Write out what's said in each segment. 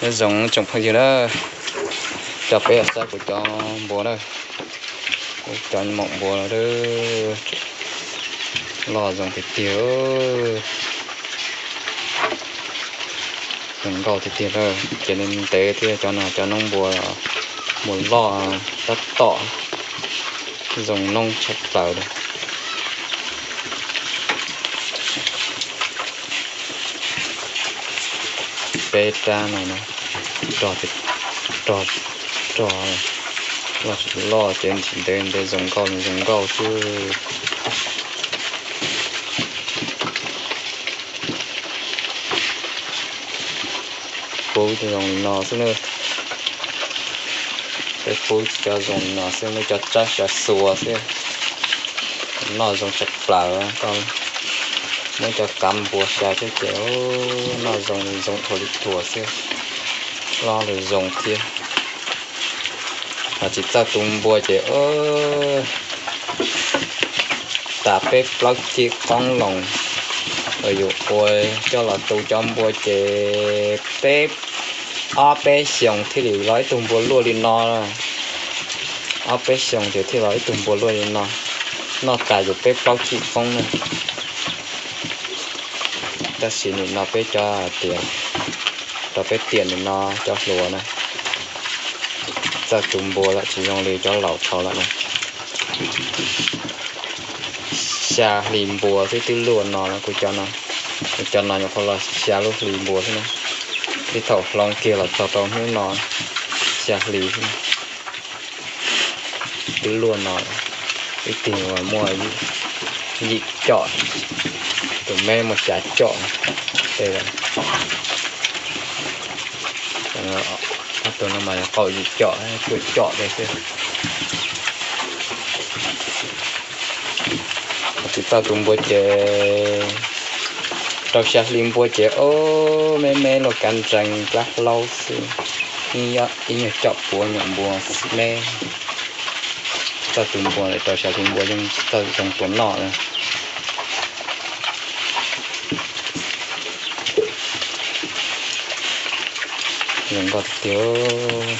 Nyob zoo tsoom phooj ywg na, coj peb los saib kuv cov npua na, kuv cov maum npua loj zoo tiag tiag, zoo nkauj tiag tiag na. Ces ntev thiab cov no cov noob npua, npua loj tab tom zoo noob tshaj plaws li. Peb rab no rog, rog, rog loj tsis loj ces ntev ntev zoo nkauj zoo nkauj xwb. Pub zoo li no xwb na. Peb pub cov zoo li no xwb, muab cov tsab xyaw xuas xwb. Noj zoo tshaj plaws, koj muab cov kav npua xyaw thiab ces noj zoo zoo thuav li thuav xwb, loj li zoo thiab. Ho tsis txawj tu npua ces tas peb plaub cim qoob loo, yus ua coj los tu cov npua ces peb, ob peb xyoos thiaj li los ib tug npua luaj li no. Ob peb xyoos ces thiaj los ib tug npua luaj li no, noj tas yus peb plaub cim qoob na. Tab sis nim no peb cov tias rau peb tiam nim no cov hluas na, txawj tu npua lawm tsis zoo li cov laus dhau lawm na. Xya hli npua xwb twb luaj no lawm. Kuv cov no, kuv cov no nyuam qhuav los xya lub hli npua xwb na, tib thaum hloov kiag los txog rau hnub no xya hli xwb na. Twb luaj no, ib tig uas muaj yim com, tus me muaj xya com. Ob tug no mas yog qaum yim com, cuaj com li xwb. Tsis txawj tu npua ces rau xya hli npua ces o, me me luaj kav ntsees plab hlaub xwb, ib nyuag com puav nyuam npua me. Txawj tu npua lawm rau xya hli npua yeej txawj zoo tua noj na. Zoo nkauj tiag.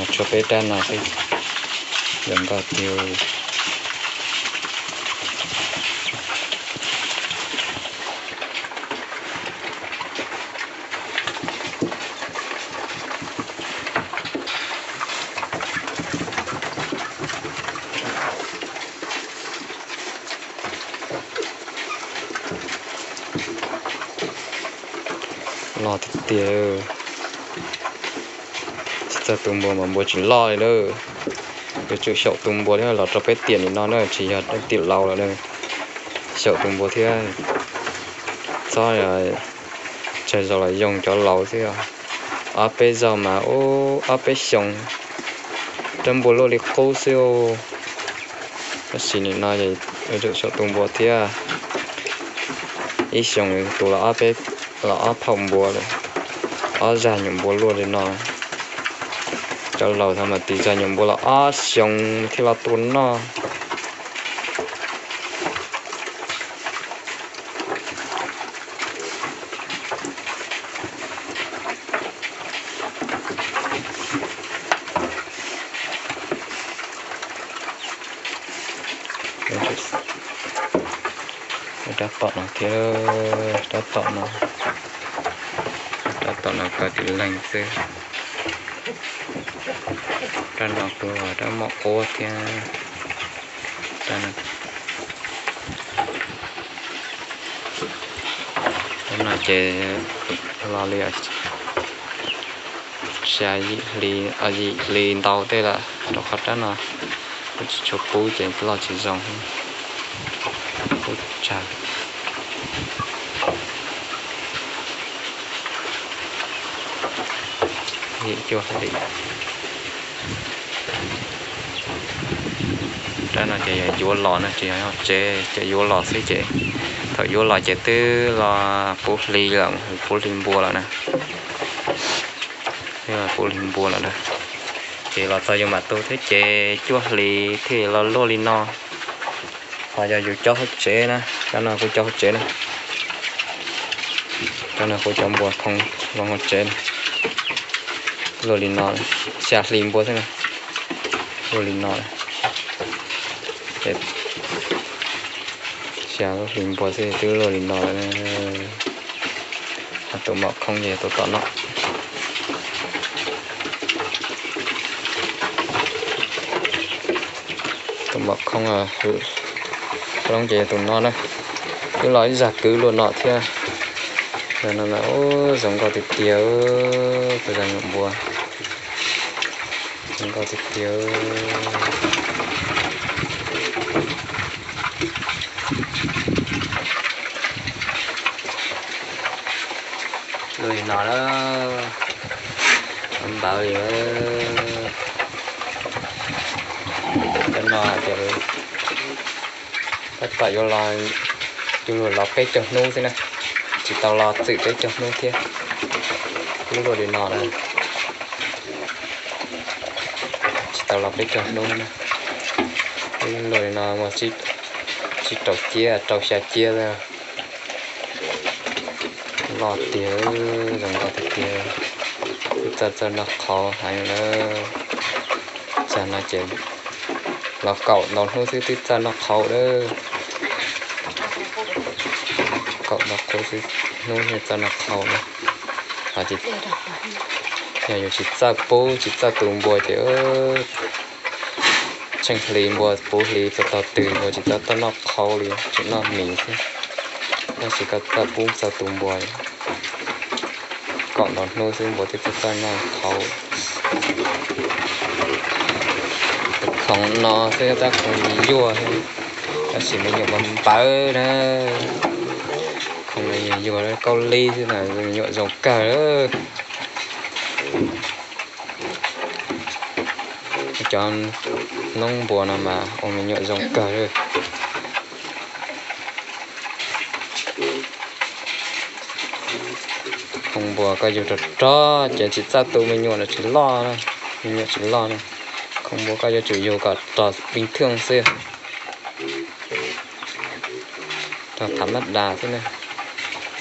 Tshuav peb rab no xwb, zoo nkauj tiag. Loj tiag tiag. Tsis txawj tu npua mas npua tsis loj li lawm. Yuav tsum xyaum tu npua thiab los rau peb tiam nim no na, tsis yog tim laus lawm na. Xyaum tu npua thiab, txhob tsawg zaus los yoo cov laus xwb. Ob peb zaug mas ub, ob peb xyoos rab npua luaj li qub xwb. Tab sis nim no yuav tsum xyaum tu npua thiab. Ib xyoos tu los ob phaum npua lawm, ob zag nyuam npua luaj li no. Cov laus thaum mas tis zag nyuam npua los ob xyoos thiaj los tua noj. Rab tom no thiab, rab tom no, rab tom no kawg tsis leeg xwb. Rab no kuj rab mom quab thiab. Rab no ces los li xya yim hli, yim hli ntau tej lawm, rau qhov rab no kuj tsis tshua pub ces loj tsis zoo, pub tsawg. Yim cuaj hli. Rab no ces yog yuav los no, tsis yog tsev, ces yuav los xwb ces thaum yuav los ces twb los puv hli lawm, puv hli npua lawm na. Puv hli npua lawm na. Ces los txog yus mam tu thiab ces cuaj hlis thiaj los luaj li no. Ho yog yus cob hauv tsev na, rab no kuj cob hauv tsev na. No kuv cov npua khoo los hauv tsev, luaj li no, xya hlis npua xwb na, luaj li no, xya lub hlis npua xwb twb luaj li no lawm. Tus maum khoo ces tus tom no. Tus maum khoo hwv loo ces tus no na, twb los ib zag kwv luaj no thiab. Zag no na, zoo nkauj tiag tiag, tus zag nyuam npua, zoo nkauj tiag tiag. Luaj li no na, npawv li. Cov no hais tias tab tom yuav los, yuav luag los peb caug hnub xwb na, tsis tau los txwm peb caug hnub thiab. Lub luaj li no na, tsis tau los peb caug hnub na. Lub luaj li no muaj tsib rau ciab, rau xya ciab. Loj tiag, zoo nkauj tiag tiag. Twb txawj txawj noj qhauv heev na. Zag no ces los kaum ntau hnub xwb twb txawj noj qhauv lawm. Kaum ntau qhov xwb hnub yeej txawj noj qhauv na. Yog yuav tsis txawj pub tsis txawj tu npua ces tsheej hlis npua puv hlis puas tog twg npua tsis tau txawj noj qhauv li, tseem noj mis xwb. Tab sis koj txawj pub txawj tu npua, kaum ntau hnub xwb npua twb txawj txawj noj qhauv. Khoom no xwb tab khoom yuag, tab sis me nyuam mas npawv na. Khoom no yuag yuag kauj lib xwb na, me nyuam zoo kawg. Cov noob npua no mas ua me nyuam zoo kawg li. Khoom npua koj yuag rog rog ces tsis txawj tu me nyuam los tsis loj, me nyuam tsis loj na. Khoom npua koj yuav tsum yug kom rog pij thwj xwb, rog thav mab das xwb na,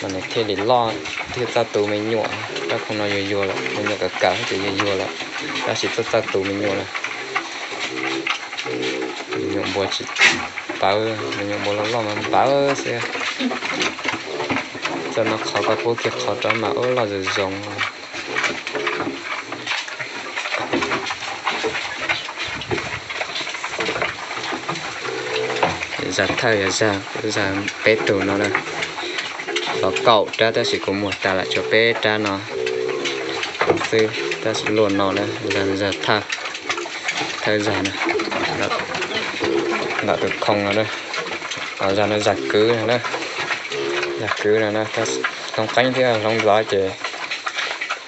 mas nws thiaj li loj, thiaj txawj tu me nyuam. Tab khoom no yuag yuag lawm, me nyuam kawg kawg ces yuag yuag lawm, tab sis txawj txawj tu me nyuam na. Me nyuam npua tsis npawv, me nyuam npua loj loj mas npawv xwb. Txawj noj qhauv koj pub kiag qhov rau mas ua loj zoo zoo. Zag thawj yog zag peb tug no na, los kaum rab tab sis kuv muag tas lawm tshuav peb rab no xwb, tab sis luaj no na, zag thawj, thawj zag na, ntawm tus khoo no na, zag no zag kwv no na, zag kwv no na, hloov qeeb thiab hloov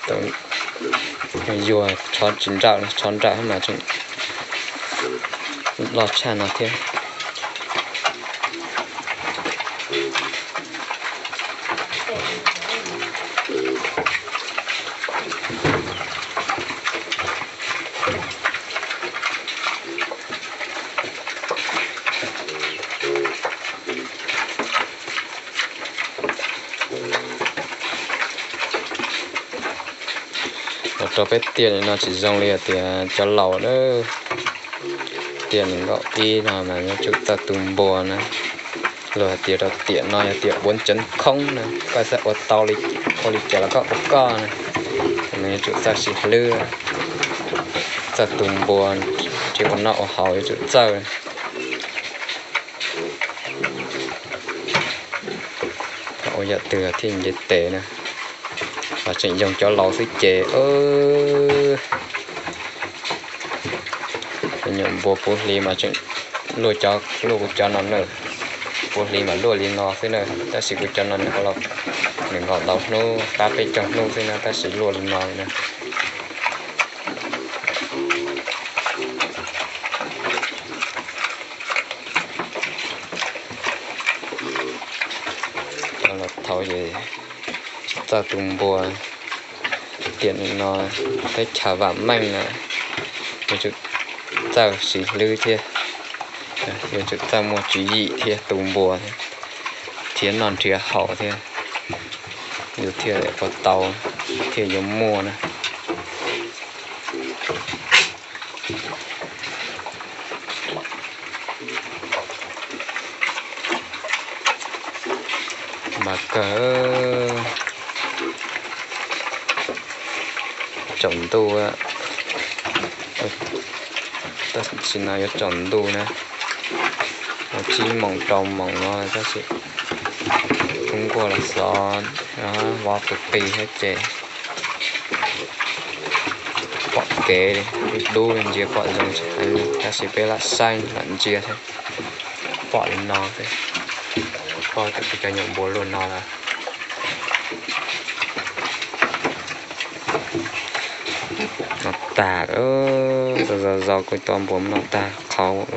zov ces yuag tshov tsis nrawm, tshov nrawm mas tseem loj tshaj no thiab. Los rau peb tiam nim no tsis zoo li hais tias cov laus na. Tiam nees nkaum ib no mas yuav tsum txawj tu npua na. Luag hais tias rau tiam no yog tiam bốn chấm không na, koj xav ua tau li, ua li cas los koj ua koj na. Mas yuav tsum txawj sib hlwb, txawj tu npua, tsis ua noj ua haus yuav tsum txawj. Ua yam twg thiaj nce tes na, los tseem yoog cov laus xwb ces me nyuam npua puv hli mas tseem luaj cov, luaj kuv cov no na, puv hli mas luaj li no xwb na, tab sis kuv cov no nws ua los nws nkaus ntau hnub, qab peb caug hnub xwb na, tab sis luaj li no na. Los thaum es tsis txawj tu npua, tiam nim no teb chaws vam meej na, yuav tsum txawj sib hlwb thiab, yuav tsum txawj muaj tswv yim thiab tu npua thiab, nrhiav noj nrhiav haus thiab. Yus thiaj li puas tau, thiaj yuav muaj na. Mas kawg, tsaus ntuj, tab sis no yuav tsaus ntuj na, tsib moos rau moos no tab sis tub nkuaj los xov, vov tus qis thiab ces pom kev li, dub li ntsia pom zoo tsis heev li, tab sis peb lam saib lam ntsia thiab, pom li no xwb. Koj cov nyuam npua luaj no lawm. Noj tag, zaus zaus kuv tua npua noj tag qhauv.